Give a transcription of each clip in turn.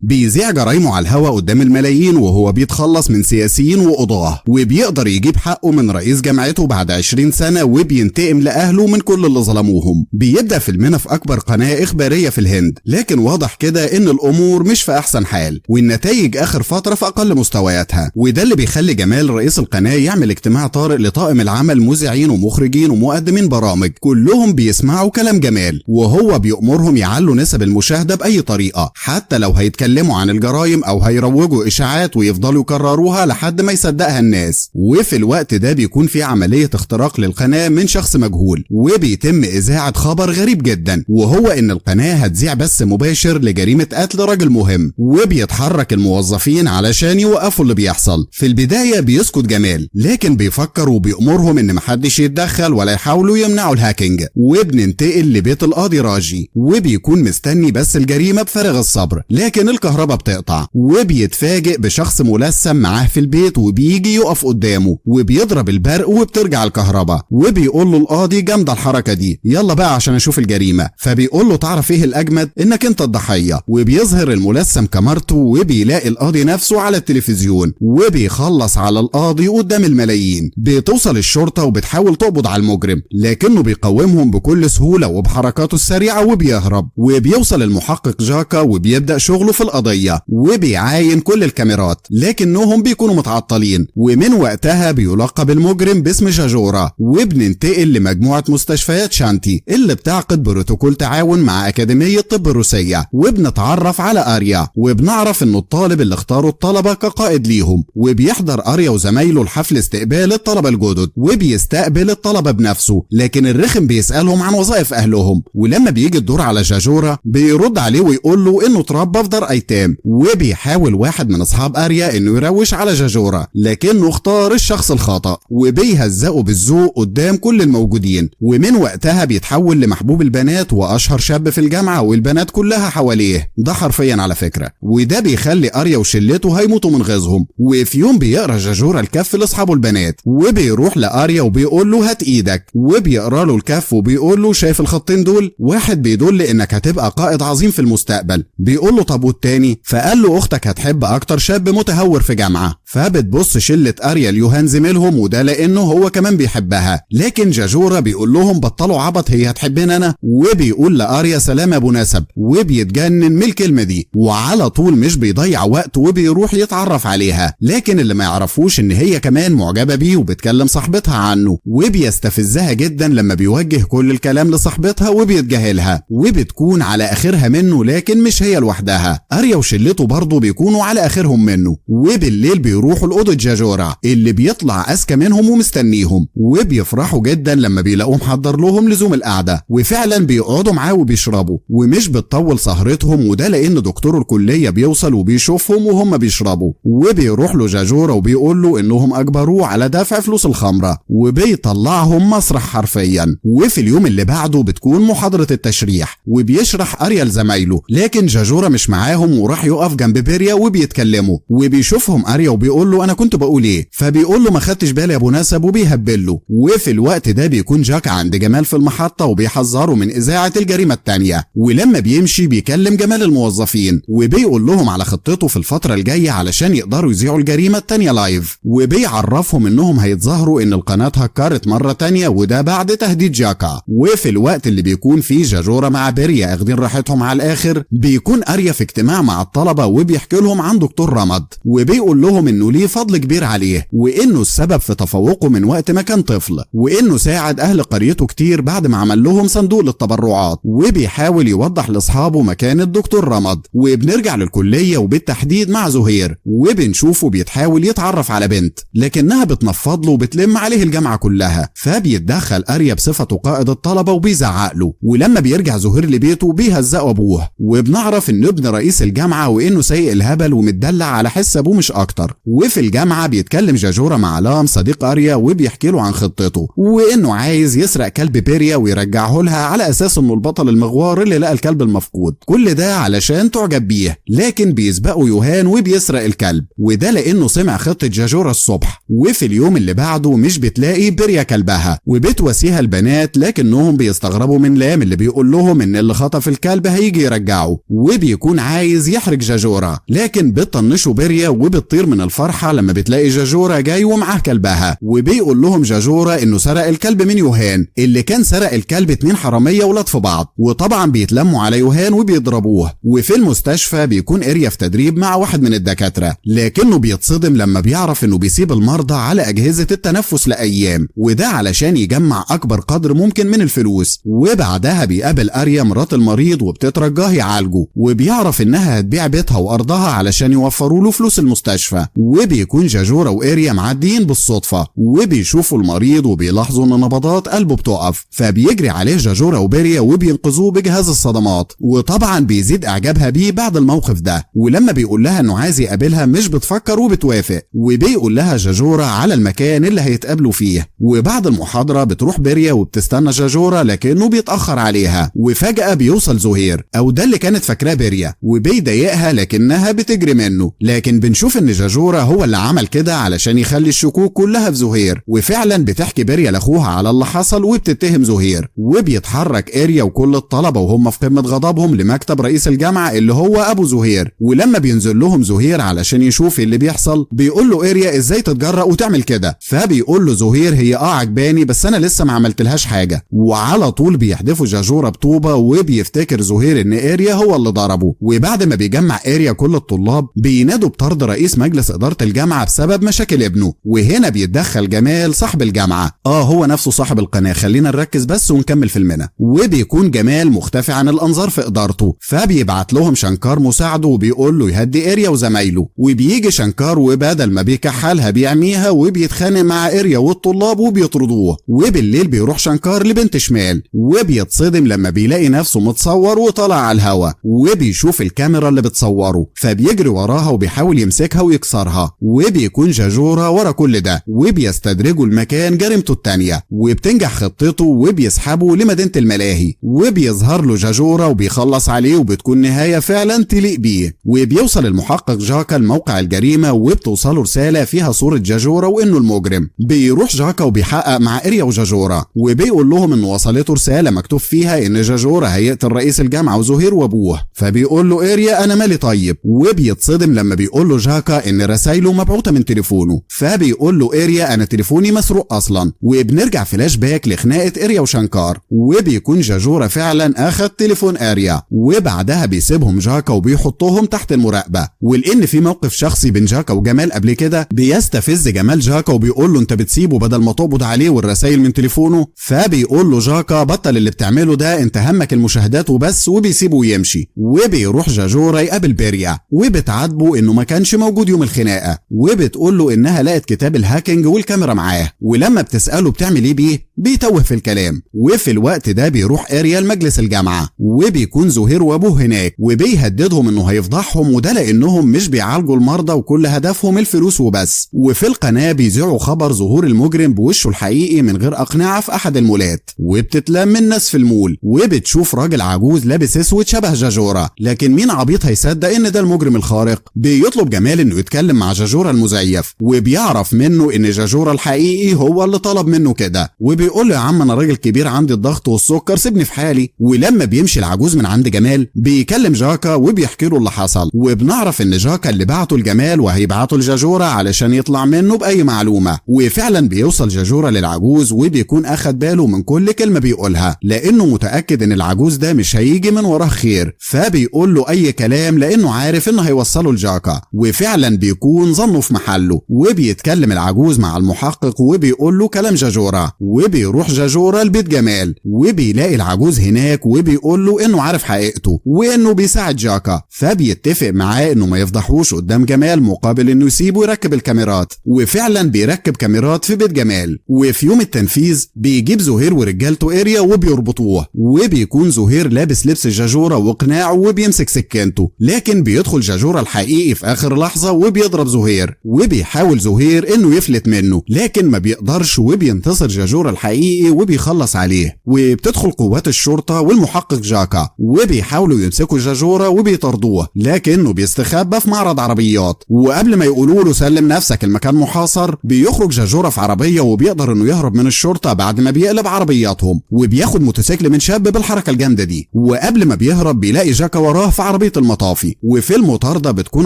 بيذيع جرايمه على الهوا قدام الملايين وهو بيتخلص من سياسيين وقضاه، وبيقدر يجيب حقه من رئيس جامعته بعد 20 سنة، وبينتقم لأهله من كل اللي ظلموهم. بيبدأ فيلمنا في أكبر قناة إخبارية في الهند، لكن واضح كده إن الأمور مش في أحسن حال، والنتائج آخر فترة في أقل مستوياتها، وده اللي بيخلي جمال رئيس القناة يعمل اجتماع طارئ لطاقم العمل، مذيعين ومخرجين ومقدمين برامج، كلهم بيسمعوا كلام جمال، وهو بيأمرهم يعلوا نسب المشاهدة بأي طريقة، حتى لو هيتكلموا عن الجرائم أو هيروجوا إشاعات ويفضلوا يكرروها لحد ما يصدقها الناس. وفي الوقت ده بيكون في عملية اختراق للقناة من شخص مجهول، وبيتم إذاعة خبر غريب جدا، وهو إن القناة هتذيع بث مباشر لجريمة قتل راجل مهم، وبيتحرك الموظفين علشان يوقفوا اللي بيحصل. في البداية بيسكت جمال، لكن بيفكر وبيأمرهم إن محدش يتدخل ولا يحاولوا يمنعوا ال hacking. وبننتقل لبيت القاضي راجي، وبيكون مستني بس الجريمة بفارغ الصبر، لكن الكهرباء بتقطع، وبيتفاجئ بشخص ملثم معاه في البيت، وبيجي يقف قدامه وبيضرب البرق وبترجع الكهرباء، وبيقول له القاضي جامدة الحركة دي، يلا بقى عشان اشوف الجريمة. فبيقول له تعرف ايه الاجمد؟ انك انت الضحية. وبيظهر الملثم كاميرته وبيلاقي القاضي نفسه على التلفزيون، وبيخلص على القاضي قدام الملايين. بتوصل الشرطة وبتحاول تقبض على المجرم، لكنه بيقاومهم بكل سهولة وبحركاته السريعة وبيهرب. وبيوصل المحقق جاكا وبيبدأ شغله في القضية، وبيعاين كل الكاميرات، لكنهم بيكونوا متعطلين، ومن وقتها بيلقب المجرم باسم جاجورا. وبننتقل لمجموعة مستشفيات شانتي اللي بتعقد بروتوكول تعاون مع أكاديمية طب الروسية، وبنتعرف على أريا، وبنعرف انه الطالب اللي اختاروا الطلبة كقائد ليهم. وبيحضر أريا وزمايله الحفل استقبال الطلبة الجدد، وبيستقبل الطلبة بنفسه، لكن الرخم بيسألهم عن وظائف أهلهم. ولما بيجي الدور على جاجورا بيرد عليه ويقول له انه اتربى في دار أيتام. وبيحاول واحد من أصحاب أريا انه يروش على جاجورا، لكنه اختار الشخص الخطأ، وبيهزقه بالذوق قدام كل الموجودين. ومن وقتها بيتحول لمحبوب البنات وأشهر شاب في الجامعة، والبنات كلها حواليه، ده حرفيا على فكرة. وده بيخلي أريا وشلته هيموتوا من غيظهم. وفي يوم بيقرا جاجورا الكف لاصحابه البنات، وبيروح لأريا وبيقول له هات ايدك، وبيقرا له الكف وبيقول له شايف الخطين دول؟ واحد بيدل انك هتبقى قائد عظيم في المستقبل. بيقول له طب والتاني؟ فقال له اختك هتحب اكتر شاب متهور في جامعة. فبتبص شلة أريا ليوهان زميلهم، وده لانه هو كمان بيحبها، لكن جاجورا بيقول لهم بطلوا عبط، هي هتحبني انا. وبيقول لأريا سلام ابو نسب، وبيتجنن من الكلمة دي، وعلى طول مش بيضيع وقت وبيروح يتعرف عليها. لكن اللي ما يعرفوش ان هي كمان معجبة بيه وبتكلم صاحبتها عنه، وبيستفزها جدا لما بيوجه كل الكلام لصاحبتها وبيتجاهلها، وبتكون على اخرها منه، لكن مش هي لوحدها، أريا وشلته برضه بيكونوا على اخرهم منه. وبالليل بيروحوا لأوضة جاجورا اللي بيطلع اذكى منهم ومستنيهم، وبيفرحوا جدا لما بيلاقوه محضر لهم لزوم القعدة، وفعلا بيقعدوا معاه وبيشربوا، ومش بتطول سهرتهم، وده لان دكتور الكلية بيوصل وبيشوفهم وهم بيشربوا. وبيروح له جاجورا وبيقول له انهم اجبروه على دفع فلوس الخمرة، وبيطلعهم مسرح حرفيا. وفي اليوم اللي بعده بتكون محاضرة التشريح، وبيشرح أريا لزمايله، لكن جاجورا مش معاهم وراح يقف جنب بيريا وبيتكلموا. وبيشوفهم أريا وبيقول له انا كنت بقول ايه؟ فبيقول له ما خدتش بالي يا ابو نسب، وبيهبل له. وفي الوقت ده بيكون جاك عند جمال في المحطة وبيحذره من إذاعة الجريمة التانية. ولما بيمشي بيكلم جمال الموظفين وبيقول لهم على خطته في الفترة الجاية علشان يقدروا يذيعوا الجريمة التانية live، وبيعرفهم انهم هيتظاهروا ان القناة هكرت مرة تانية، وده بعد تهديد جاكا. وفي الوقت اللي بيكون فيه جاجورا مع بيريا اخدين راحتهم على الاخر، بيكون اريا في اجتماع مع الطلبة وبيحكي لهم عن دكتور رمد، وبيقول لهم انه ليه فضل كبير عليه، وانه السبب في تفوقه من وقت ما كان طفل، وانه ساعد اهل قريته كتير بعد ما عمل لهم صندوق للتبرعات. وبيحاول يوضح لاصحابه مكان الدكتور رمد. وبنرجع للكلية وبالتحديد مع زهير، وبنشوفه بيتحاول يتعرف على بنت، لكنها بتنفض له وبتلم عليه الجامعة كلها. فبيتدخل أريا بصفته قائد الطلبة وبيزعق له. ولما بيرجع زهير لبيته بيهزقه ابوه، وبنعرف ان ابن رئيس الجامعة وانه سيء الهبل ومتدلع على حس ابوه مش اكتر. وفي الجامعة بيتكلم جاجورا مع لام صديق اريا وبيحكي له عن خطته وانه عايز يسرق كلب بيريا ويرجعه لها على اساس انه البطل المغوار اللي لقى الكلب المفقود، كل ده علشان تعجب بيه. لكن بيسبقه يوهان وبيسرق الكلب، وده لانه سمع خطة جاجورا الصبح. وفي اليوم اللي بعده مش بتلاقي بيريا كلبها وبتواسيها البنات، لكنهم بيستغربوا من لام اللي بيقول لهم ان اللي خطف الكلب هيجي يرجعه، وبيكون عايز يحرج جاجورا، لكن بتطنشه بيريا وبتطير من الفرحة لما بتلاقي جاجورا جاي ومعاه كلبها. وبيقول لهم جاجورا انه سرق الكلب من يوهان اللي كان سرق الكلب 2 حرامية ولاد في بعض، وطبعا بيتلموا على يوهان وبيضربوه. وفي المستشفى بيكون اريا في تدريب مع واحد من الدكاترة، لكنه بيتصدم لما بيعرف انه بيسيب المرضى على اجهزة التنفس لايام، وده علشان يجمع اكبر قدر ممكن من الفلوس. وبعدها بيقابل اريا مرات المريض وبتترجاه يعالجه، وبيعرف انها هتبيع بيتها وارضها علشان يوفروا له فلوس المستشفى. وبيكون جاجورا واريا معديين بالصدفة وبيشوفوا المريض وبيلاحظوا ان نبضات قلبه بتقف، فبيجري عليه جاجورا وبيريا وبينقذوه بجهاز الصدمات، وطبعا بيزيد اعجابها بيه بعد الموقف ده. ولما بيقول لها انه عايز يقابلها مش بتفكر وبتوافق، وبيقول لها جاجورا على المكان اللي هيتقابلوا فيه. وبعد المحاضرة بتروح بيريا وبتستنى جاجورا لكنه بيتأخر عليها، وفجأة بيوصل زهير او ده اللي كانت فاكراه بيريا، وبيضايقها لكنها بتجري منه. لكن بنشوف ان جاجورا هو اللي عمل كده علشان يخلي الشكوك كلها في زهير، وفعلا بتحكي بيريا لاخوها على اللي حصل وبتتهم زهير. وبيتحرك اريا وكل الطلبة وهم في قمة غضبهم لمكتب رئيس الجامعة اللي هو ابو زهير، ولما بينزل لهم زهير علشان يشوف اللي بيحصل بيقول له اريا ازاي تتجرأ وتعمل كده، فبيقول له زهير هي عجباني بس انا لسه ما عملتلهاش حاجة. وعلى طول بيحدفوا جاجورا بطوبة وبيفتكر زهير ان اريا هو اللي ضربه. وبعد ما بيجمع اريا كل الطلاب بينادوا بطرد رئيس مجلس ادارة الجامعة بسبب مشاكل ابنه، وهنا بيتدخل جمال صاحب الجامعة، هو نفسه صاحب القناة، خلينا نركز بس ونكمل فيلمنا. وبيكون جمال مختفي عن الانظار في ادارته، فبيبعت لهم شنكار مساعدة وبيقول له يهدي اريا وزمايله. وبيجي شنكار وبدل ما بيكحلها بيعميها وبيتخانق مع اريا والطلاب وبيطردوه. وبالليل بيروح شنكار لبنت شمال وبيتصدم لما بيلاقي نفسه متصور وطالع على الهوا، وبيشوف الكاميرا اللي بتصوره فبيجري وراها وبيحاول يمسكها ويكسرها، وبيكون جاجورا ورا كل ده وبيستدرجوا المكان جريمته التانية، وبتنجح خطته وبيسحبه لمدينة الملاهي، وبيظهر له جاجورا وبيخلص عليه، وبتكون نهاية فعلا تليق بيه. وبيوصل المحقق جاكا لموقع الجريمة وبتوصله رسالة فيها صورة جاجورا وانه المجرم. بيروح جاكا وبيحقق مع اريا وجاجورا وبيقول لهم انه وصلته رسالة مكتوب فيها ان جاجورا هيقتل رئيس الجامعة وزهير وابوه، فبيقول له اريا انا مالي طيب. وبيتصدم لما بيقول له جاكا ان رسايله مبعوثة من تليفونه، فبيقول له اريا انا تليفوني مسروق اصلا. وبنرجع فلاش باك لخناقة اريا وشنكار، وبيكون جاجورا فعلا اخد تليفون اريا، وبعدها بيسيبهم جاكا وبيحطهم تحت المراقبة. ولان في موقف شخصي بين جاكا وجمال قبل كده بيستفز جمال جاكا وبيقول له انت بتسيبه بدل ما تقبض عليه والرسايل من تليفونه، فبيقول له جاكا بطل اللي بتعمله ده، انت همك المشاهدات وبس، وبيسيبه ويمشي. وبيروح جاجورا يقابل بيريا وبتعاتبه انه ما كانش موجود يوم الخناقة، وبتقول له انها لقت كتاب ال hacking والكاميرا معاه، ولما بتساله بتعمل ايه بيه بيتوه في الكلام. وفي الوقت ده بيروح اريا لمجلس الجامعة وبيكون زهير وابوه هناك وبيهددهم انه هيفضحهم، وده لانهم مش بيعالجوا المرضى وكل هدفهم الفلوس وبس. وفي القناة بيذيعوا خبر ظهور المجرم بوشه الحقيقي من غير اقنعه في احد المولات، وبتتلم الناس في المول وبتشوف راجل عجوز لابس اسود شبه جاجورا، لكن مين عبيط هيصدق ان ده المجرم الخارق؟ بيطلب جمال انه يتكلم مع جاجورا المزيف، وبيعرف منه ان جاجورا الحقيقي هو اللي طلب منه كده، وبيقول له يا عم انا راجل كبير عندي الضغط والسكر سيبني في حالي. ولما بيمشي العجوز من عند جمال بيكلم جاكا وبيحكي له اللي حصل، وبنعرف ان جاكا اللي بعته لجمال وهيبعته لجاجورا علشان يطلع منه باي معلومة. وفعلا بيوصل جاجورا للعجوز وبيكون اخد باله من كل كلمة بيقولها، لانه متاكد ان العجوز ده مش هيجي من وراه خير، فبيقول له اي كلام لانه عارف انه هيوصله لجاكا، وفعلا بيكون ظنه في محله. وبيتكلم العجوز مع المحقق وبيقول له كلام جاجورا، وبيروح جاجورا لبيت جمال وبيلاقي العجوز هناك وبيقول له انه عارف حقيقته وانه بيساعد جاكا، فبيتفق معاه انه ما يفضحوش قدام جمال مقابل انه يسيبه يركب الكاميرات، وفعلا بيركب كاميرات في بيت جمال. وفي يوم التنفيذ بيجيب زهير ورجالته اريا وبيربطوه، وبيكون زهير لابس لبس جاجورا وقناعه وبيمسك سكينته، لكن بيدخل جاجورا الحقيقي في اخر لحظة وبيضرب وبيضرب زهير، وبيحاول زهير انه يفلت منه لكن ما بيقدرش، وبينتصر جاجورا الحقيقي وبيخلص عليه. وبتدخل قوات الشرطة والمحقق جاكا وبيحاولوا يمسكوا جاجورا وبيطردوه، لكنه بيستخبى في معرض عربيات، وقبل ما يقولوا له سلم نفسك المكان محاصر بيخرج جاجورا في عربية وبيقدر انه يهرب من الشرطة بعد ما بيقلب عربياتهم، وبياخد موتوسيكل من شاب بالحركة الجامدة دي. وقبل ما بيهرب بيلاقي جاكا وراه في عربية المطافي، وفي المطاردة بتكون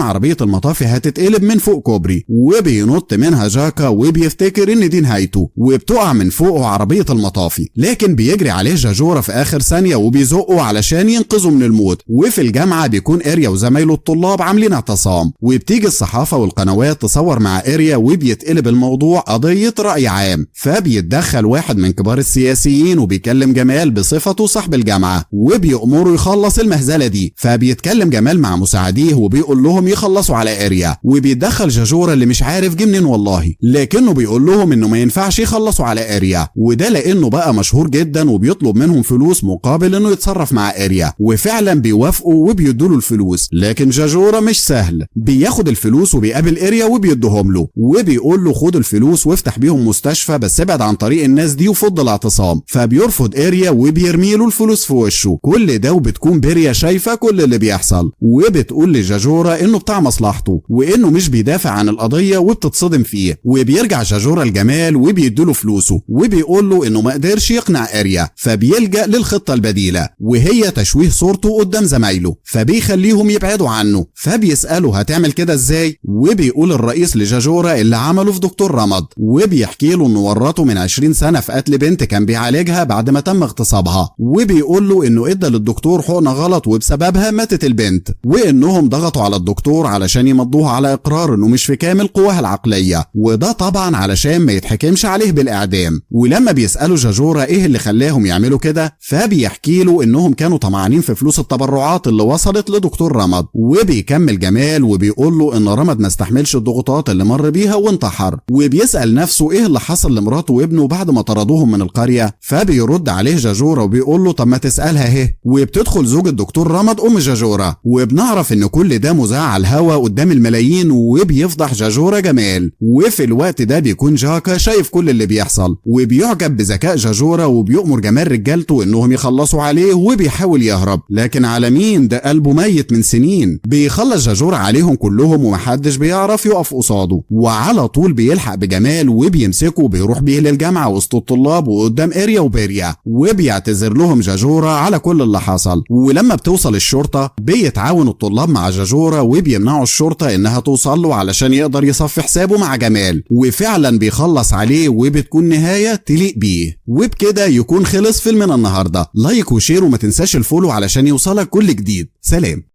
عربية المطافي هتتقلب من فوق كوبري، وبينط منها جاكا وبيفتكر ان دي نهايته، وبتقع من فوقه عربية المطافي، لكن بيجري عليه جاجورا في اخر ثانية وبيزقه علشان ينقذه من الموت. وفي الجامعة بيكون اريا وزمايله الطلاب عاملين اعتصام، وبتيجي الصحافة والقنوات تصور مع اريا، وبيتقلب الموضوع قضية رأي عام. فبيتدخل واحد من كبار السياسيين وبيكلم جمال بصفته صاحب الجامعة وبيأمره يخلص المهزلة دي. فبيتكلم جمال مع مساعديه وبيقول لهم يخلصوا على اريا، وبيتدخل جاجورا اللي مش عارف جه منين والله، لكنه بيقول لهم انه ما ينفعش يخلصوا على اريا، وده لانه بقى مشهور جدا وبيطلب منهم فلوس مقابل انه يتصرف مع اريا، وفعلا بيوافقوا وبيدوا له الفلوس. لكن جاجورا مش سهل، بياخد الفلوس وبيقابل اريا وبيديهم له وبيقول له خد الفلوس وافتح بيهم مستشفى، بس ابعد عن طريق الناس دي وفض الاعتصام. فبيرفض اريا وبيرمي له الفلوس في وشه. كل ده وبتكون بيريا شايفه كل اللي بيحصل، وبتقول لجاجورا انه بتاع مصلحته وانه مش بيدافع عن القضية، وبتتصدم فيه. وبيرجع جاجورا لجمال وبيديله فلوسه وبيقول له انه ما قدرش يقنع اريا، فبيلجأ للخطه البديلة وهي تشويه صورته قدام زمايله، فبيخليهم يبعدوا عنه. فبيسأله هتعمل كده ازاي، وبيقول الرئيس لجاجورا اللي عمله في دكتور رمض، وبيحكي له انه ورطة من 20 سنة في قتل بنت كان بيعالجها بعد ما تم اغتصابها، وبيقول له انه ادى للدكتور حقنه غلط وبسببها ماتت البنت، وانهم ضغطوا على الدكتور علشان يمضوها على اقرار انه مش في كامل قواها العقلية، وده طبعا علشان ما يتحكمش عليه بالاعدام. ولما بيسالوا جاجورا ايه اللي خلاهم يعملوا كده، فبيحكي له انهم كانوا طمعانين في فلوس التبرعات اللي وصلت لدكتور رمض. وبيكمل جمال وبيقول له ان رمض ما استحملش الضغوطات اللي مر بيها وانتحر، وبيسال نفسه ايه اللي حصل لمراته وابنه بعد ما طردوهم من القرية. فبيرد عليه جاجورا وبيقول له طب ما تسالها اهي. وبتدخل زوجة دكتور رمض ام جاجورا، وبنعرف ان كل ده مذاع على الهوا قدام الملايين، وبيفضح جاجورا جمال. وفي الوقت ده بيكون جاكا شايف كل اللي بيحصل وبيعجب بذكاء جاجورا، وبيؤمر جمال رجالته انهم يخلصوا عليه، وبيحاول يهرب لكن على مين؟ ده قلبه ميت من سنين. بيخلص جاجورا عليهم كلهم ومحدش بيعرف يقف قصاده، وعلى طول بيلحق بجمال وبيمسكه وبيروح بيه للجامعة وسط الطلاب وقدام اريا وبيريا، وبيعتذر لهم جاجورا على كل اللي حصل. ولما بتوصل الشرطة بيتعاون الطلاب مع جاجورا وبيمنعوا الشرطة انها توصل له علشان يقدر يصفي حسابه مع جمال، وفعلا بيخلص عليه وبتكون نهاية تليق بيه. وبكده يكون خلص فيلمنا النهارده. like و share وما تنساش ال follow علشان يوصلك كل جديد. سلام.